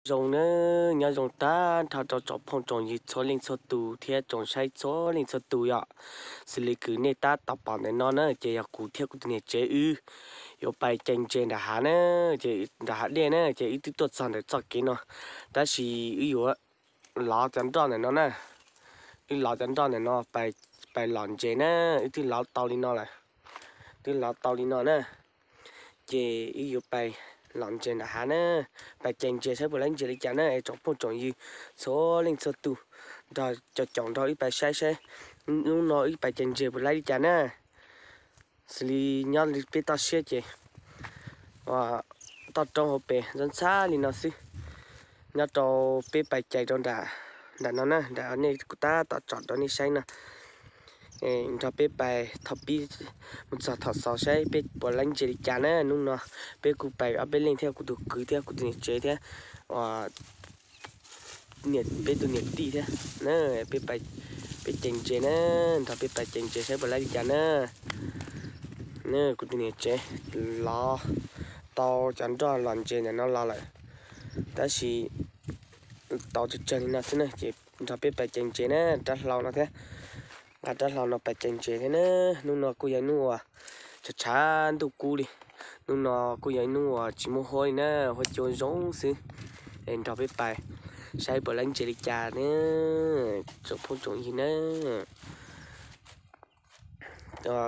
Zoo na, nyob zoo tag nrho rau tsoom phooj tsoom ywg txhua leej txhua tus thiab tsoom saib txhua leej txhua tus yom. Xws li kws nej tab tom pom ntawm no na ces yog kuv thiab kuv tus niam tsev wb yuav pais cais ntses nram hav na, ces nram hav dej na, ces wb twb tuaj txog ntawm txoj kev no, tab sis wb yuav lov cov nroj ntawm no na. Wb lov cov nroj ntawm no pais, pais lom ntses na, wb twb lov tau li no lawm. Twb lov tau li no na, ces wb yuav pais lom ntses nram hav na, pais cais ntses saib puas laib ntses li cas na es tsoom phooj tsoom ywg txhua leej txhua tus nrog caum caum nrog wb pais saib saib hnub no wb pais cais ntses puas laib li cas na. Xws li nyob li peb toj siab ces toj roob hauv pes ntxhab ntxhab li no xwb. Nyob rau peb pais cais rau nram, nram no na, nram nej kuv tab tom tsom rau nej saib no. Nrog peb pais thaum pib mus txog thaum xaus saib peb puas laib ntses li cas na. Hnub no peb kuj pais ob peb leeg thiab kuv tus kwv thiab kuv tus niam tsev thiab peb tus niam tij thiab na, peb cais ntses na, nrog peb pais cais ntses saib puas laib li cas na. Kuv tus niam tsev lov tau cov nroj lom ntses ntawm no los lawm, tab sis tau tsawg tsawg li no xwb na, ces nrog peb pais cais ntses na, rab hlau no thiab. Nqa rab hlau no pais cais ntses thiab na. Hnub no kuj yog ib hnub uas tshav tshav ntuj kub li. Hnub no kuj yog ib hnub uas tsis muaj huab li na, huab cua zoo xwb. Es nrog peb pais saib puas laib ntses li cas na, tsoom phooj tsoom ywg na.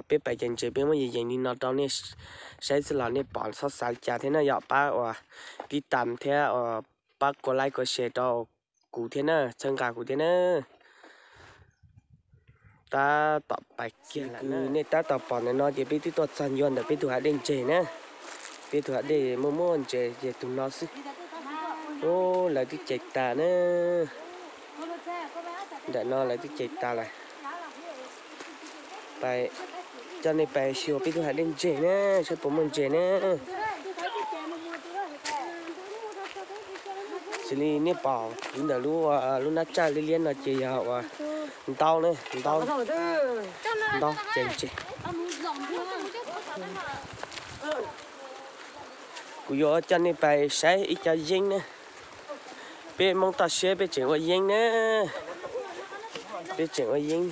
Peb pais cais ntses peb muab yees yees li no rau nej saib xwb los nej pom txhob xav li cas thiab na, yog pab ua tib tas thiab pab kov like kov share rau kuv thiab na, txhawb nqa kuv thiab na. Tab tom pais kiag lawm, nej tab tom pom ntawm no ces peb twb tuaj txog ncua ntawm peb tus hav dej ntses na. Peb tus hav dej muaj muaj ntses ces tus no xwb. Ub, lawv twb cais tas na. Nram no lawv twb cais tas lawm. Pais, coj nej pais xyuas peb tus hav dej ntses na, saib puas muaj ntses na. Xws li nej pom kwv ntawm lub, lub nab tsaj liab liab no ces yog uas ntaub na, ntaub, ntaub cais ntses. Kuv yuav coj nej pais saib ib co yeeb na. Peb Hmoob toj siab peb tseem ua yeeb na. Peb tseem ua yeeb.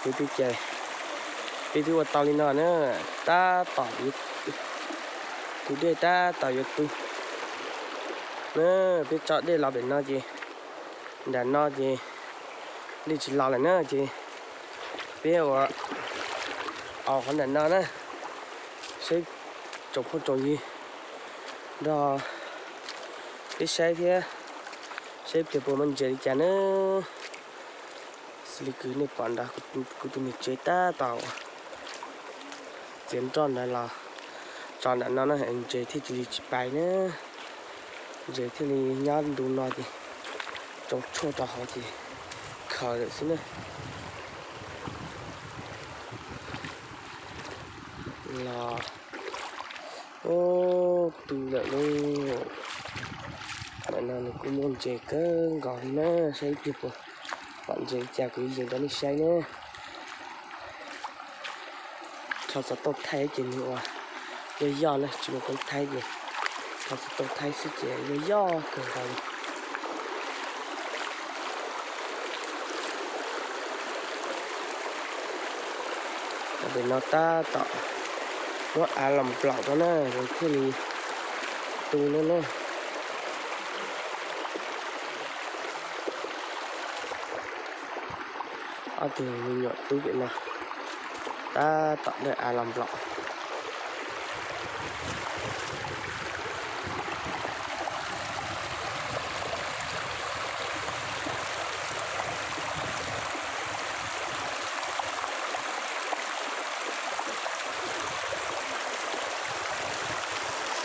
Peb twb cais, peb twb ua tau li no na, tab tom, tus dej tab tom yuav tu na. Peb tso dej los pem no ces, nram no ces dej tsis los lawm na ces peb ua aus qhov nram no na, saib tsoom phooj tsoom ywg nrog peb saib thiab, saib tias puas muaj ntses li cas na. Xws li kws nej pom nrad, kuv tus niam tsev tab tom txiav nroj ntawd los tso nram no na, ntses thiaj li tsis pais na. Ntses thiaj li nyob ntu no ces tsoo tshuaj rau hauv ces khaws lawm xwb na. Los, ub, tu lawm lauj. Ntawm no nws kuj muaj ntses kawg nkaus li na, saib ib pliag puas pom ntses li cas kuv yees rau nej saib na. Rho xov tooj thaij ces nws ua yoj yoj na, tsis muaj koob thaib ces rho xov tooj thaij xwb ces yog yoj kawg nkaus li. Pem no tab tom muab av los nplaum rau na, thiaj li tu no na. Ob tug me nyuam tub pem no tab tom dawj av los nplaum.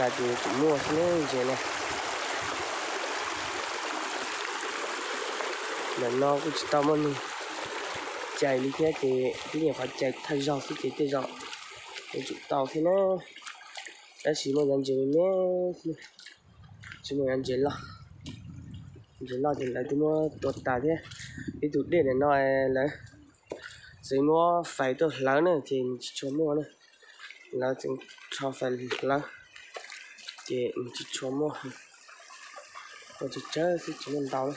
Xav tias yuav tsum muaj xwb ntses na. Ntawm no kuj tsis tau muaj neeg cais li thiab ces twb nyuam qhuav cais thawj zaug xwb ces tej zaum yuav tsum tau thiab na. Tab sis muaj cov ntses me me xwb, tsis muaj cov ntses loj. Ntses loj ces lawv twb muab tua tas thiab. Ib tug dej ntawm no lawv txawm muab fais tuaj hlawv na ces nws tsis tshua muaj na. Lawv txawm rho fais hlawv ces nws tsis tshua muaj, muaj tsawg tsawg xwb tsis muaj ntau na.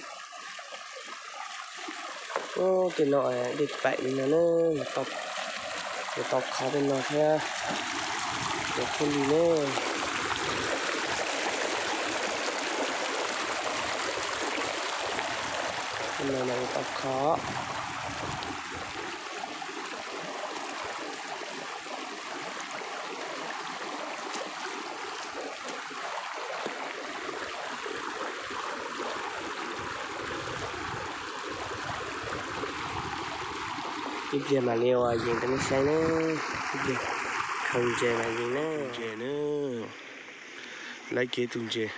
Ub, tej no dej paim li no na, yuav tau kho tej no thiab, yuav thiaj li na. Tej no mas yuav tau kho. Ib pliag mam li ua yees rau nej saib na, ib pliag khaws ntses mam yees na. Ntses na, lawv kev tus ntses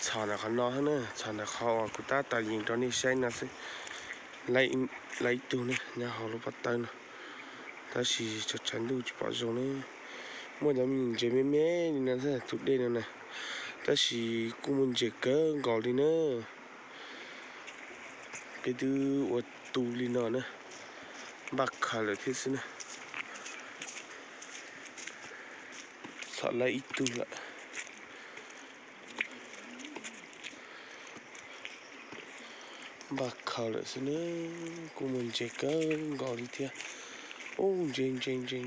txhom ntawm qhov no na, txhom ntawm qhov uas kuv tab tom yees rau nej saib no xwb. Lawv ib tug ne nyob hauv lub pob tawb no, tab sis tshav tshav ntuj tsis pom zoo ne. Muaj cov me nyuam ntses me me li no tus dej no na, tab sis kuj muaj ntses kawg nkaus li na. Peb twb ua tu li no na, npaj khaws lawm thiab xwb na. Txhom lawv ib tug lawm. Npaj khaws lawm xwb na, kuj muaj ntses kawg nkaus li thiab. Ub, ntses ntses ntses ntses.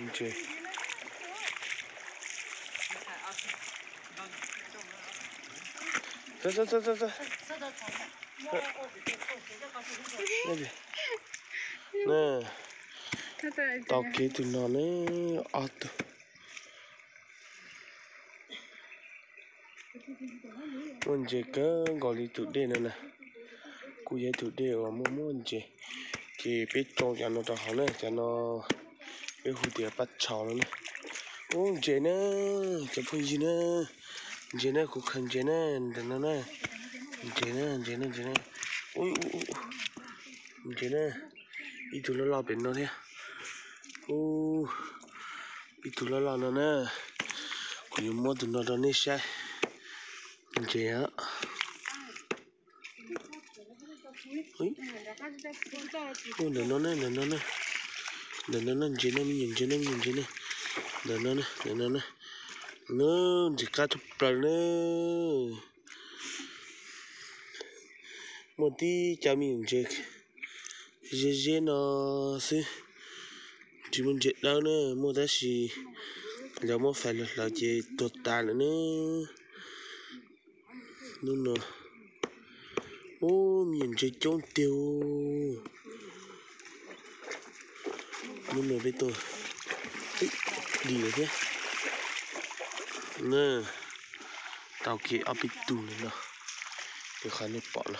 Ntses. Tau kev tus no ne, ob tug. Muaj ntses kawg nkaus li tus dej no na. Kuj yog ib tug dej uas muaj muaj ntses. Ces peb tsoo cov no rau hauv na, cov no peb hu tias paj tshau no na. Ub, ntses na, cov phooj ywg na, ntses na, kuv khaws ntses na, ntawm no na. Ntses na, ntses na, ntses na. Ub, ntses na, ib tug loj loj pem no thiab. Ub, ib tug loj loj no na. Kuv yuav muab tus no rau nej saib. Ntses. Ub, ntawm no na, ntawm no na. Ntawm no na, ntses na, me nyuam ntses na, me nyuam ntses na. Ntawm no na, ntawm no na. Ntses qab tshaj plaws na. Muaj tib co me nyuam ntses ze ze no xwb, tsis muaj ntses dawb na, muaj tab sis lawv muab fais hlawv hlawv ces tuag tas lawm na. Hnub no, ub, me nyuam ntses coob tiag. Hnub no peb tuaj dim lawm thiab. Tau kev ob peb tug li no, li qhov nej pom no.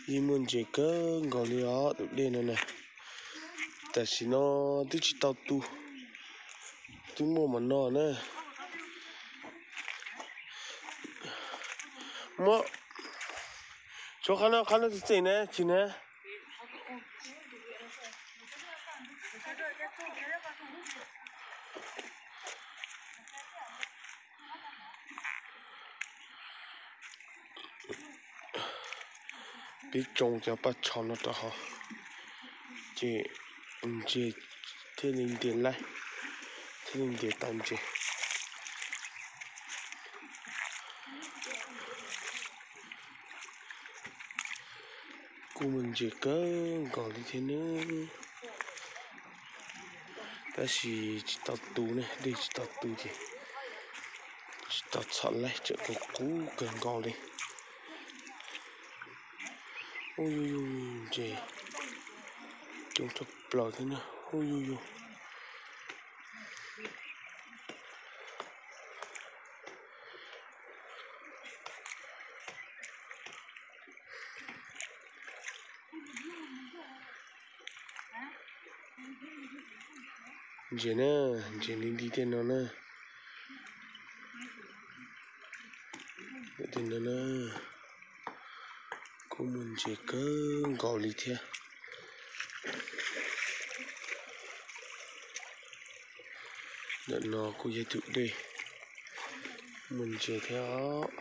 Yeej muaj ntses kawg nkaus li os tus dej no na. Tam sim no twb tsis tau tu, twb muaj mas no na. Muab tshuav qhov no, qhov no txim txim na, tsis na. Peb tsoo cov paj tsho no rau hauv, ces ntses thiaj li ntes laib, thiaj li ntes tau ntses. Kuj muaj ntses kawg nkaus li thiab nawb. Tab sis tsis tau tu ne, dej tsis tau tu ces tsis tau txhom laib, tseem qub qub kawg nkaus li. Ub yug yug, ntses coob tshaj plaws thiab na. Ub yug yug. Ntses na, ntses li nti tej no na. Tej no na, kuj muaj ntses kawg nkaus li thiab. Ntawm no kuj yog tus dej, muaj ntses thiab os.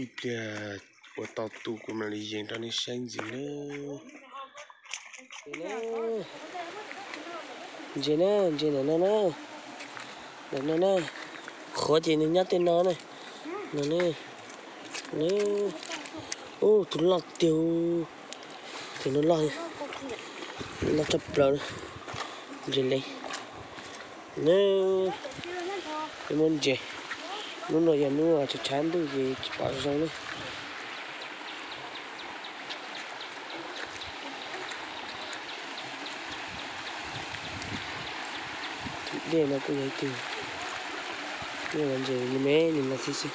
Ib pliag ua tau tu kuv mam li yees rau nej saib ntxiv nawb. Ntses na, ntses ntawm no na, ntawm no na, qhuav ces nws nyob tej no na. No ne, ub, tus loj tiag, tus no loj, loj tshaj plaws, ntses le. Nws muaj ntses, hnub no yog hnub tshav tshav ntuj ces tsis pom zoo li. Tus dej no kuj yog ib tug, ntses me me no xwb xwb.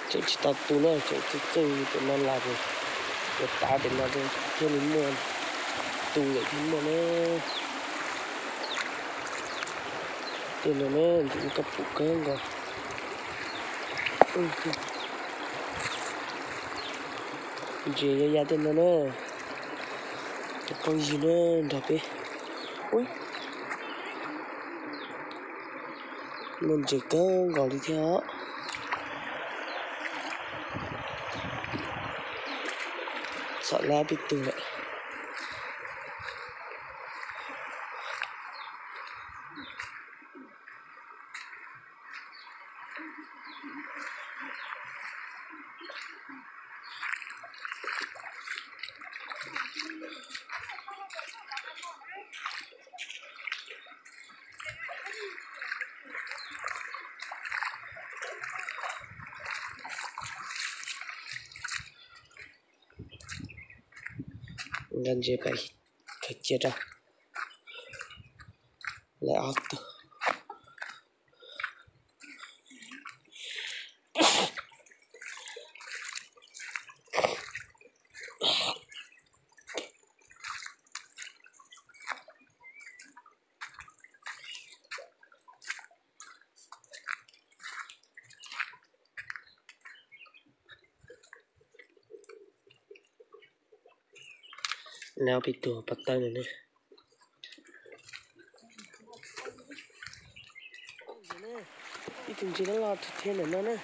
Tseem tsis tau tu na, tseem txeej txeej pem no los ces, ces tav pem no thiaj li muaj, tu lawm thiaj muaj na. Tej no na, ntses koj pum kawg nkaus. Ntses ya ya tej no na, cov phooj ywg na, nrog peb. Muaj ntses kawg nkaus li thiab os. Txhom lab peb tug lawm. Nkag ntses pais khaws cia rau lawv ob tug. Lawv ob peb tug pov tawb no ne. Ib tug ntses loj loj thiab ntawm no na.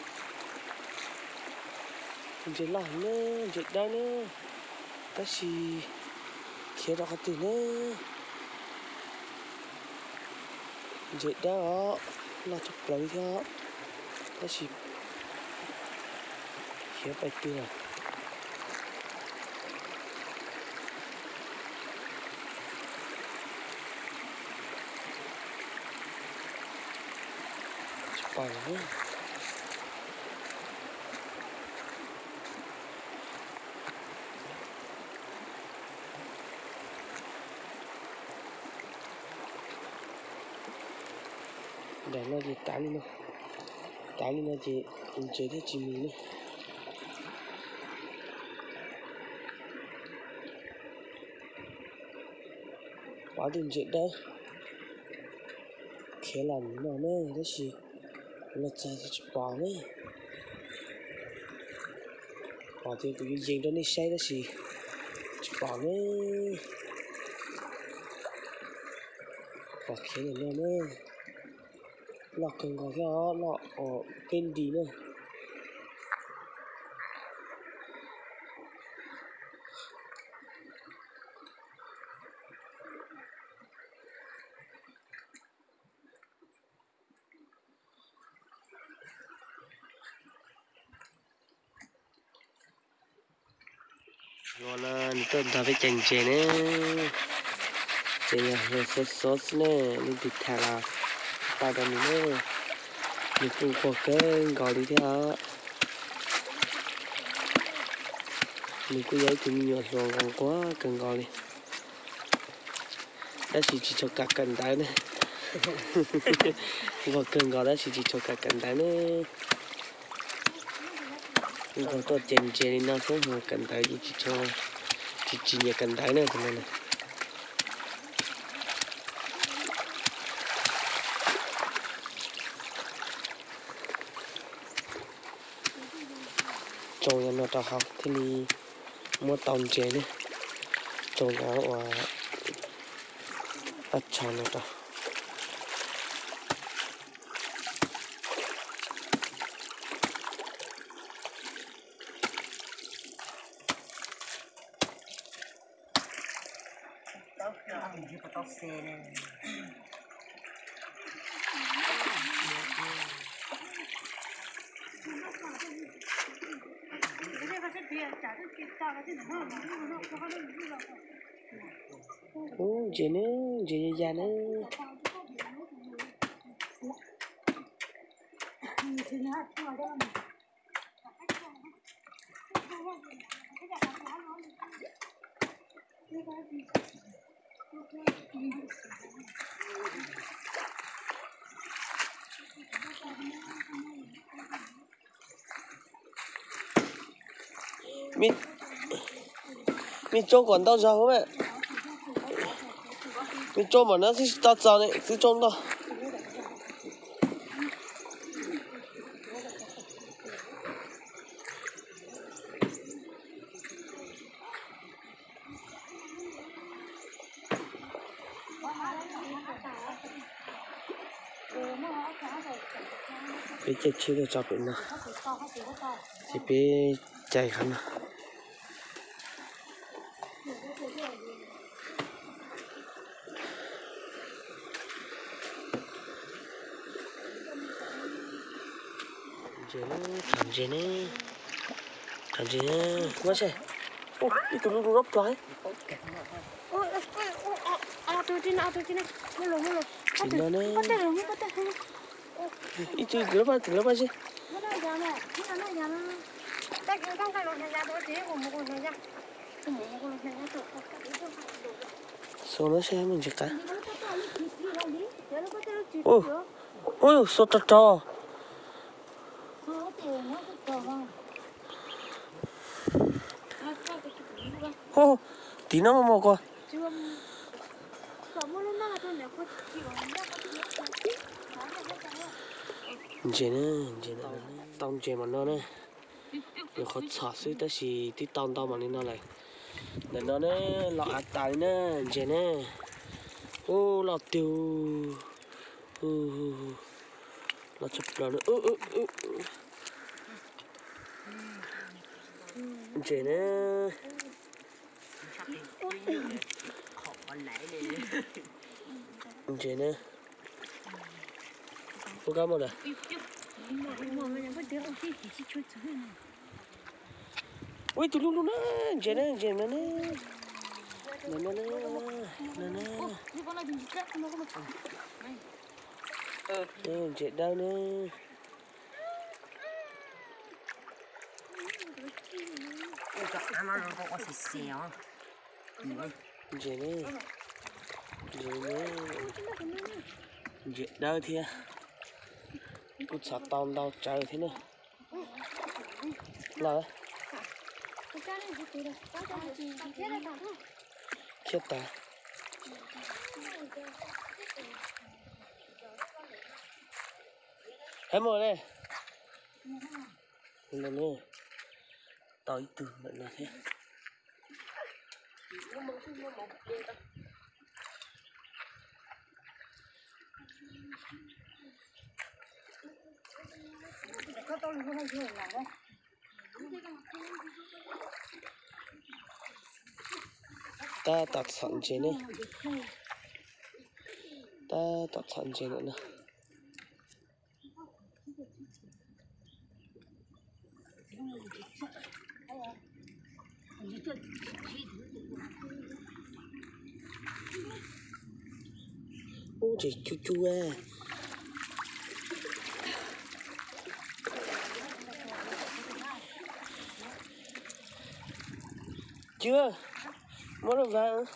Tus ntses loj heev na, ntses dawb na, tab sis khiav rau qhov twg na. Ntses dawb os, loj tshaj plaws li thiab, tab sis khiav pais twg lawm. pais na. Daim no ces tav li no, tav li no ces ntses thiaj tsis mis na. Pom tus ntses dawb khiav los no na, tab sis los txog tsis pom na. Pom tias kuv yuav yees rau nej saib tab sis tsis pom na. Pom khiav ntawm no na. Loj kawg nkaus thiab os, loj uas peb nti na. Hluas no nws tuaj ntog peb cov ntses ne. Ces yog hluas xov xov xwb ne, leej twg tham los tau rau nws ne. Nws kuj nquag kawg nkaus li thiab os. Nws kuj yog ib tug me nyuam hluas nquag nquag kawg nkaus li, tab sis tsis tshua kam kawm ntawv ne. Nquag kawg nkaus tab sis tsis tshua kam kawm ntawv ne. Nquag tuaj ces ntses li no xwb, ho kawm ntawv ces tsis tshua, tsis, tsis nyiam kawm ntawv ne, tus no na. Tsoo yog no rau hauv thiaj li muab tau ntses ne. Tsoo cov uas dab tsho no rau. Ub, ntses ne, ntses ya ya ne. Me, me tsoo kom ntau zog hauv na. Me tsoo mam no xwb tsis tau txaus ne, xwb tsoo ntau. Peb caij tsheb tuaj tso pem no, ces peb cais qhov no. Ntses ne, tshav ntses ne, tshav ntses ne, muab seb. Ib tug lub lub rob plog. Ib tug kwv lab paj, kwv lab paj seb. Xuas no seb me ntsis qab. Ub, xuas rog rog. Ub, tim no mas mus ko. Ntses na, ntses na, tau ntses mas no na. Nyuam qhuav txhom xwb tab sis twb tau ntau mam li no lawm. Ntawm no ne, los av tas li na, ntses ne. Ub, loj tiag. Ub, loj tshaj plaws na. Ntses na. Ntses na. Ub, kab muaj lawm. Ub, ib tug lub lub na, ntses na, ntses na, na, na, na, na, na. Ntses dawb na. Ntses na, ntses na, ntses dawb thiab. Kuj txhom tau ntau tsawv thiab na. Los, khiav tas. Hab mus li. Tau ib tug ntawm no thiab. Tab tom txhom ntses ne. Tab tom txhom ntses ntawm no. Ub, ntses cub cub. Cub, muab lub vas.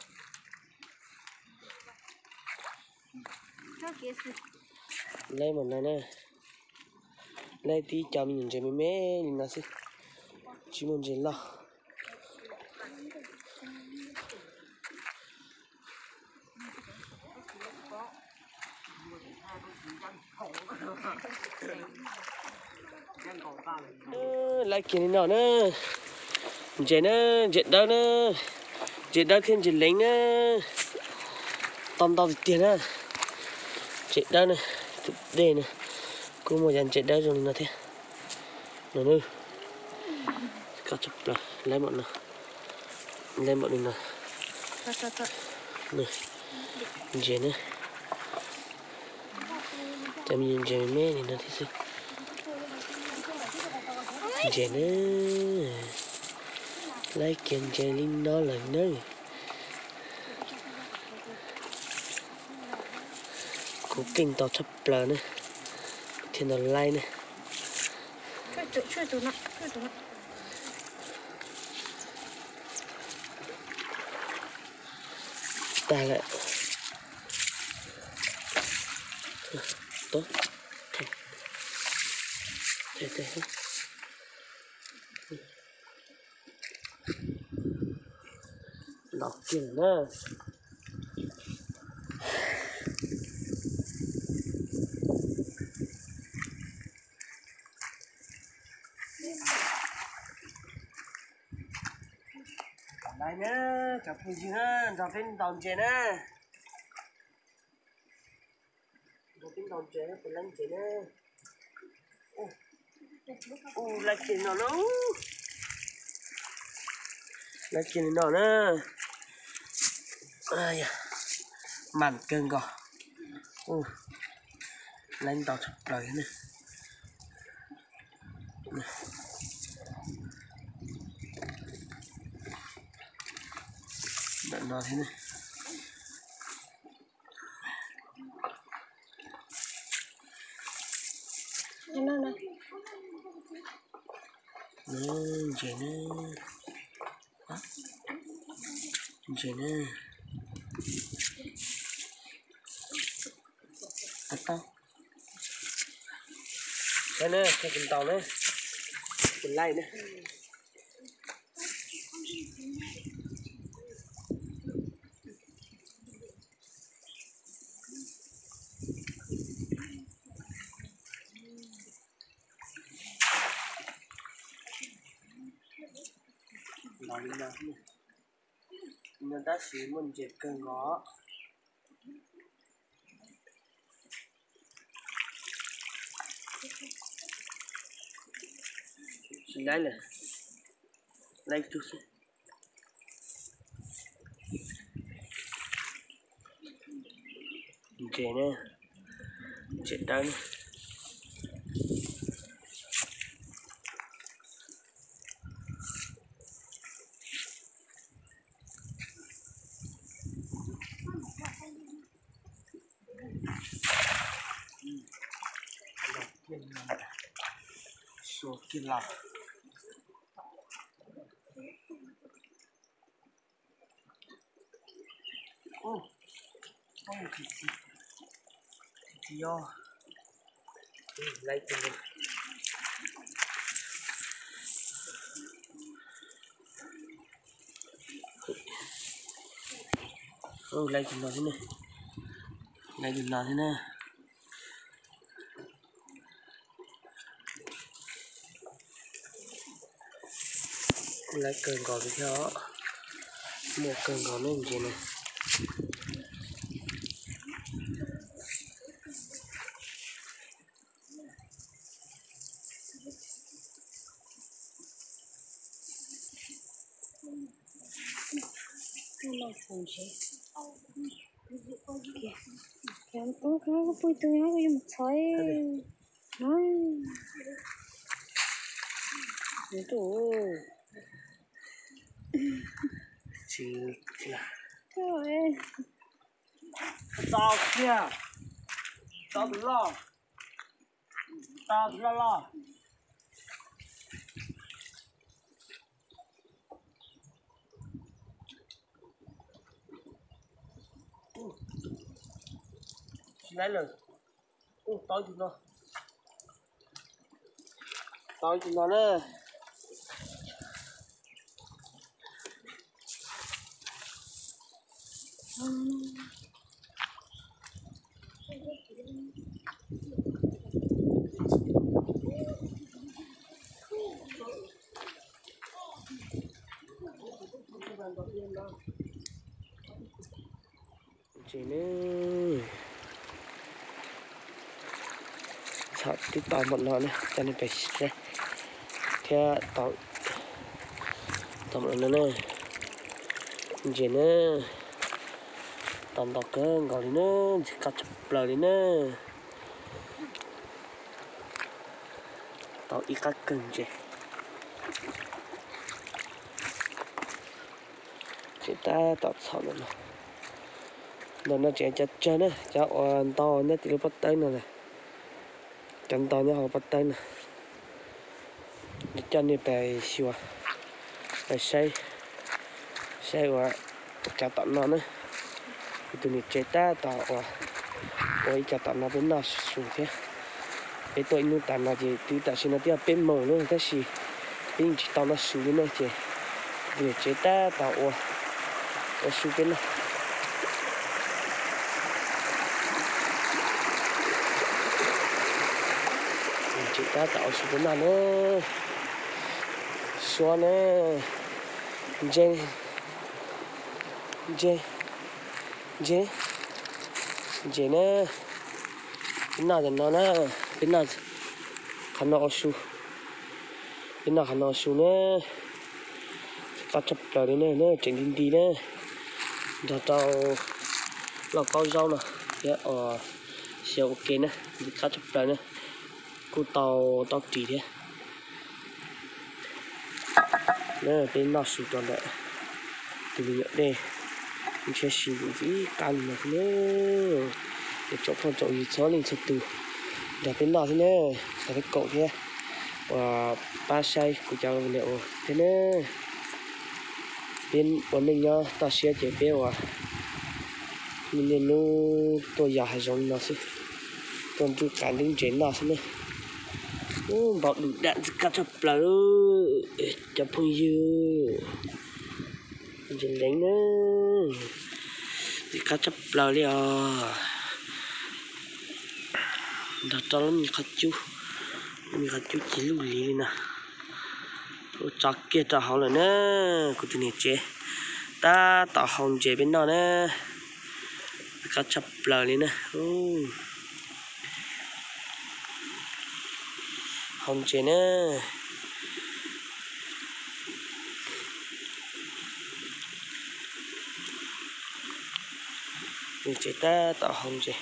Laib mam no na. Laib tib co me nyuam ntses me me li no xwb, tsis muaj ntses loj. Laib kiag li no na. Ntses na, ntses dawb na, ntses dawb thiab ntses leev na. Tau ntau tiag tiag na. Ntses dawb na, tus dej na, kuj muaj cov ntses dawb zoo li no thiab. No na, koj tshaj plaws, laib npaum no, laib npaum li no. Ntses na, cov me ntses me me li no thiab xwb. Ntses na, laib kiag ntses li no lawm na. Kuv keej tau tshaj plaws ne, thiaj tau laib ne. Tag lawm. Los kiag na. Laib na, cov phooj ywg na, nrog peb ntaus ntses na. Nrog peb ntaus ntses, peb laib ntses na. Ub, laib kiag li no na. Laib kiag li no na. Mas kawg nkaus. Laib ntau tshaj plaws na. Ntawm no thiab na. Ntses na, ntses na. Saib na, kuv ntaus na, kuv laij na. Los li no, li no tab sis muaj ntses kawg nkaus. Tsis laib lawm, laib tug xwb. Ntses na, ntses dawb na. kiag los. Ub, ub, tsis yog, laiv tus no, laiv tus no thiab ne, laiv tus no thiab ne. Laiv kawg nkaus li thiab os, muaj kawg nkaus ne ntses na. Ub, pw tus no kuv yuav mus txhom. Tsis, tsis, tau kiag, tau tus loj, tau tus loj loj. Tsis laib lawm. Ub, tau tus no, tau tus no na. Ntses ne, txhom tib tau npaum no ne, coj nej pem saib thiab tau, tau npaum no ne. Ntses ne, tau ntau kawg nkaus li na, ntxim qab tshaj plaws li na. Tau ib qab kawg ntses. Tseem tab tom txhom ntawm no. Ntawm no tseem cov tsawg na, cov uas ntau nyob tim lub pob tawb no lawm. Cov ntau nyob hauv pob tawb no. Coj nej pem xyuas, pem saib, saib ua cov tom no na. Kuv tus niam tsev tab tom ua, ua ib co tom no peb noj su thiab. Peb tuaj ib hnub tas no ces twb tam sim no twb yog peb moos na tab sis peb yeej tsis tau noj su li na ces kuv tus niam tsev tab tom ua, ua su peb noj. Niam tsev tab tom ua su peb noj na. Suab na, ntses, ntses, ntses, ntses na. Peb noj tam no na, peb noj qhov no ua su, peb noj qhov no ua su na. Qab tshaj plaws li na, tseem nti nti na, nrog rau lauj kaub zaub no thiab os, xyaw ua ke na, nti qab tshaj plaws na. Kuj tau, tau ris thiab. Peb noj su rau ntawm tus me nyuam dej, ntshiab si ntxim qab li no thiab na. Es tsoom phooj tsoom ywg txhua leej txhua tus nrog peb noj thiab na, nrog peb koom thiab uas pab saib kuv cov video thiab na. Peb ua neej nyob toj siab ces peb ua niaj hnub tuaj yos hav zoov no xwb, tuaj nrug qav nrug ntses noj xwb na. Ub, npau dum dam ntxim qab tshaj plaws, cov phooj ywg. Ntses leev na, ntxim qab tshaj plaws li os. Nrog rau lub me qhov cub, lub me qhov cub ci luj li li no. Ua tso kiag rau hauv lawm na, kuv tus niam tsev tab tom hau ntses peb noj na. Ntxim qab tshaj plaws li na. Hau ntses na. Niam tsev tab tom hau ntses.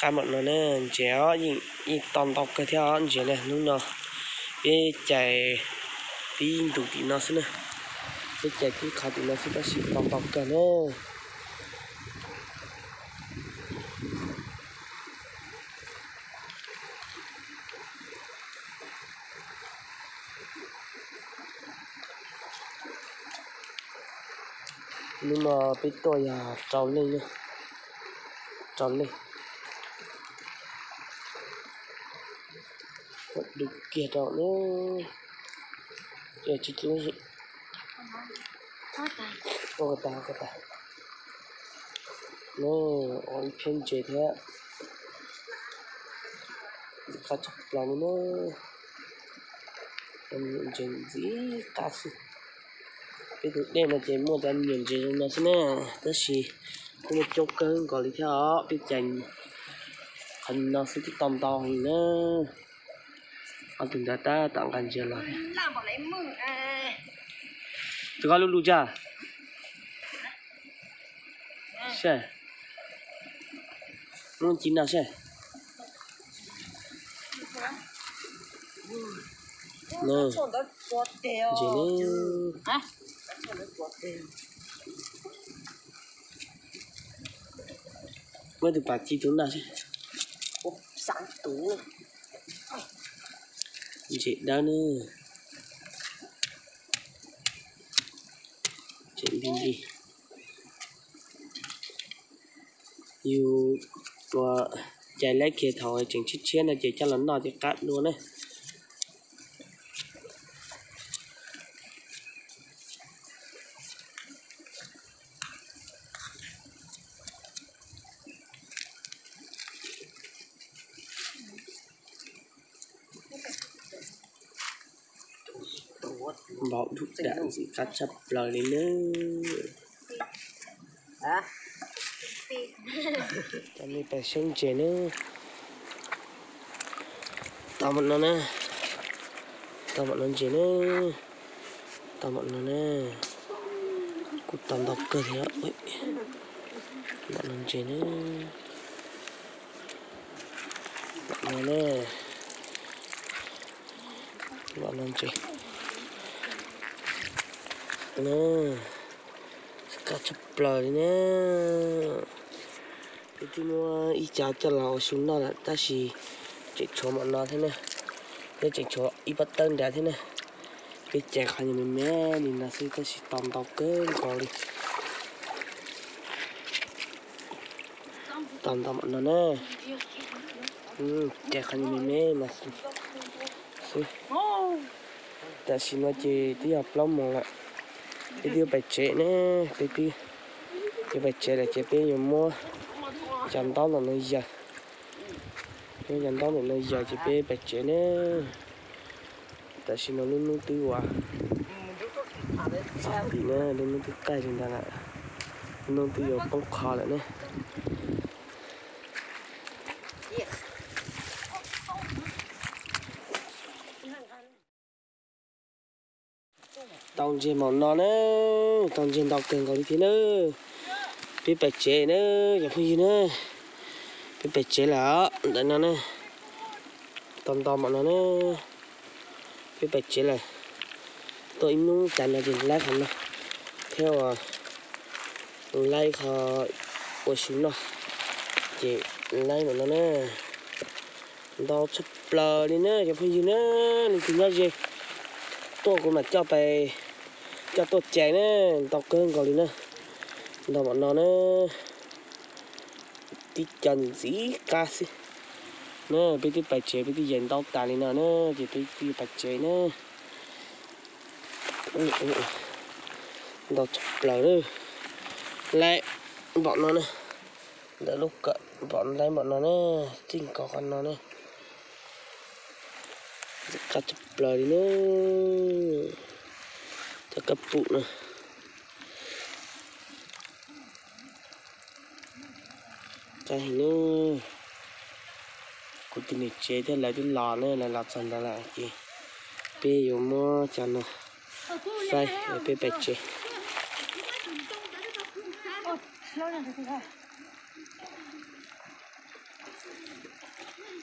Qab mam no na, ntses os, yeej tau ntau kawg thiab os ntses na. Hnub no peb cais tib ntus tim no xwb na, peb cais tib qhov tim no xwb tab sis tau ntau kawg na. Hnub no peb tuaj yog rau leej, rau leej. Dub kiag rau na. Ua ko tas, ko tas. Ua ib phiab ntses thiab. Qab tshaj plaws li na. Ntses ntxim qab xwb. Peb tus dej no ces muaj cov me nyuam ntses zoo no xwb na, tab sis kuj muaj coob kawg nkaus li thiab os. Peb cais qhov no xwb twb tau ntau heev na. Ob tug ntawd tab tom nqa ntses los thiab. Rov qab lub lub tsaj. Seb, muab ci no seb. Ntses ne. Muab tus pas ci tus na seb. Ntses dawb ne. Ntses nti nti. Yus ua cais laib kiag thaum tseem tshiab tshiab no ces coj los noj ces qab dua na. Npau dub dam ntxim qab tshaj plaws li nawb. Coj nej pais saib ntses nawb. Tau mam no na. Tau mam no ntses na. Tau mam no na. Kuj tau ntau kawg thiab. Mam no ntses na. Mam no na. Mam no ntses. Qab tshaj plaws li na. Peb twb muab ib co coj los ua su noj lawm tab sis tseem tshuav mam no thiab na. Thiab tseem tshuav ib pob tawb nrad thiab na. Peb cais qhov nyuag me me li no xwb tab sis tau ntau kawg nkaus li. Tau ntau mam no na. Cais qhov nyuag me me no xwb. Tam sim no ces twb yog plaub moos lawm. Peb twb yuav pais tsev ne. Peb twb yuav pais tsev lawm ces peb yuav muab cov ntaub ntawm no yaws. Muab cov ntaub ntawm no yaws ces peb pais tsev ne. Tam sim no lub hnub twb ua txog tim na, lub hnub twb qaij li ntawd lawm. Lub hnub twb yuav poob qho lawm ne. Tau ntses mam no na, tau ntses ntau kawg nkaus li thiab na. Peb pais tsev na, cov phooj ywg na. Peb pais tsev lawm ntawm no na. Tau ntau mam no na. Peb pais tsev lawm. Tuaj ib hnub cas no ces laib qhov no thiab uas laib qhov ua su noj ces laib mam no na. Ntau tshaj plaws li na cov phooj ywg na, leej twg nyob ze tuaj kuv mam coj pais, coj tuaj cais na, ntau kawg nkaus li na. Ntau mam no na, tib co ntxim qab xwb. Na peb twb pais tsev, peb twb yaws ntaub tas li no na, ces peb twb pais tsev na. Ntau tshaj plaws na, laib npaum no na, ntawm lub kawm npaum laib npaum no na, txij nkaus qhov no na. Ntxim qab tshaj plaws li na, cov kab pum na. Qab heev na, kuv tus niam tsev thiab lawv twb los na, lawv los txog ntawd lawm ces peb yuav muab cov no faib peb pais tsev.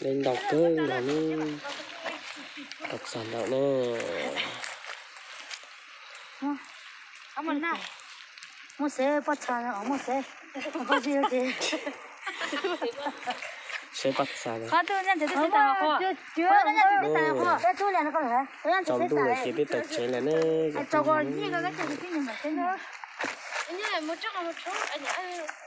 Lawv ntau kawg nkaus na, los txog ntawd na. Muaj xev pob txha, muaj xev, xev pob txha. Tsaus ntuj lawm ces peb pais tsev lawm na. Nyob mus tso qhov mus tso.